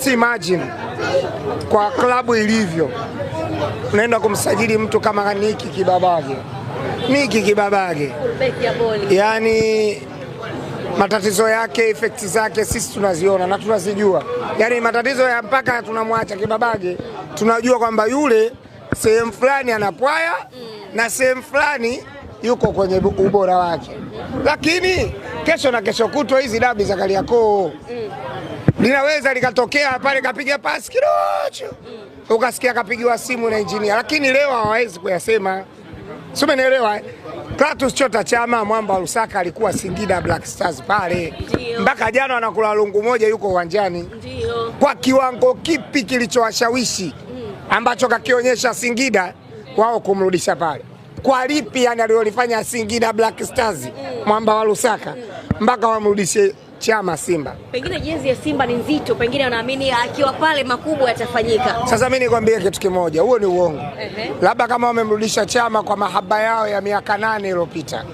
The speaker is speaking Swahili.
Imagine kwa klabu ilivyo, unaenda kumsajili mtu kama Niki Kibabage. Niki Kibabage, yani matatizo yake, effect zake sisi tunaziona na tunazijua, yani matatizo ya mpaka tunamwacha Kibabage, tunajua kwamba yule sehemu fulani anapwaya na sehemu fulani yuko kwenye ubora wake, lakini kesho na kesho kutwa hizi dabi za Kariakoo linaweza likatokea pale kapiga pasi kidogo ukasikia kapigiwa simu na injinia, lakini leo hawawezi kuyasema, si umenielewa eh? Clatous Chota Chama mwamba wa Lusaka alikuwa Singida Black Stars pale mpaka jana anakula lungu moja, yuko uwanjani. Kwa kiwango kipi kilichowashawishi ambacho kakionyesha Singida wao kumrudisha pale? Kwa lipi yani alilolifanya Singida Black Stars mwamba wa Lusaka mpaka wamrudishe Chama Simba? Pengine jezi ya Simba ni nzito, pengine wanaamini akiwa pale makubwa yatafanyika. Sasa mimi nikwambie kitu kimoja, huo ni uongo. Labda kama wamemrudisha Chama kwa mahaba yao ya miaka 8 iliyopita.